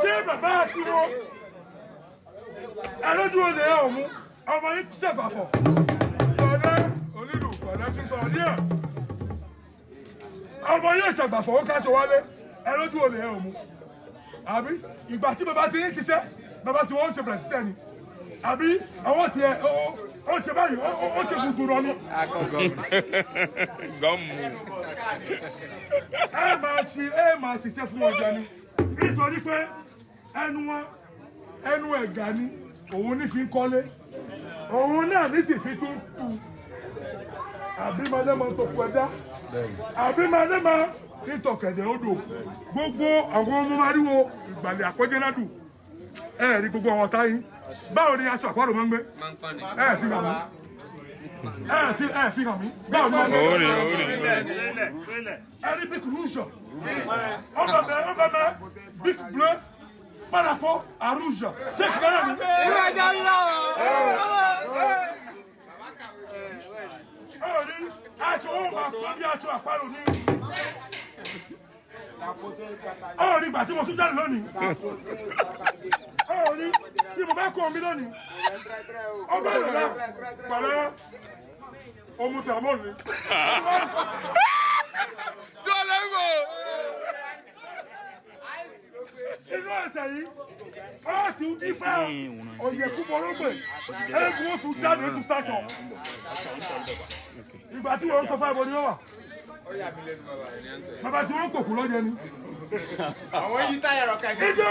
Ṣé bàbá àti wọn ẹlójú olè ẹ òmu ọmọ yín ṣègbàfọ̀ pẹ̀lẹ́ onílù pẹ̀lẹ́ kí n sọ ní ẹ̀ ọmọ yóò ṣègbàfọ̀ ó káṣọ wálé ẹlójú olè ẹ òmu àbí ìgbà tí bàbá ti ń ṣiṣẹ́ bàbá tí wọ́n ń ṣe bẹ̀rẹ̀ síṣẹ́ ni àbí àwọn tiẹ̀ ó ṣe báyìí ó ṣe gbùgbùrù rọ ni. Gọ́ọ̀mù. Ẹ máa ṣiṣẹ́ fún ọjà ni nítorí pé ẹnu wọn ẹnu ẹ̀gà ni òun ní fi ń kọ́lé òun náà ní sì fi tún tu àbí madama tó kú ẹ̀dá àbí madama nítọ̀kẹ̀dẹ̀ odò gbogbo àwọn ọmọ mariwo ìgbàlẹ̀ àpọ́jẹ́nádù ẹ rí gbogbo àwọn ọ̀tá yín. Báwo ni aṣọ àpárò máa ń gbé? Ẹ fi hàn mí, ẹ fi hàn mí, báwo ni wọ́n ń gbé? Orí orí orí. Ẹni bic rouge ọbẹ̀mẹ ọbẹ̀mẹ bic bleu parapọ̀ à rouge ṣé ìkànnì ni. Ìrajà ńlá o. Ọ̀rọ̀ ni aṣọ wọn máa kọ́ bí aṣọ àparò ní. Ọ̀rọ̀ ni ìgbà tí mo tún jáde lónìí. Ọ̀rọ̀ ni tí mo bá kó omi lónìí. Ọba ìrọ̀lá pẹ̀lẹ́ omu tẹ̀mọ́ ni. Dọ́là ń bọ̀. Inú ẹsẹ̀ yìí, ọ̀tún ifá òyẹ̀kú bọ̀rọ̀gbẹ̀ eégún ó tún jáde ó tún sàtọ̀. Ìgbà tí wọ́n ń kọ́ fáìbọn ni wọ́n wà. Bàbá tí wọ́n ń kòkú lọ́jẹ́ ni. Àwọn yí táyà rọ̀ kẹ́kẹ́. Ìjọ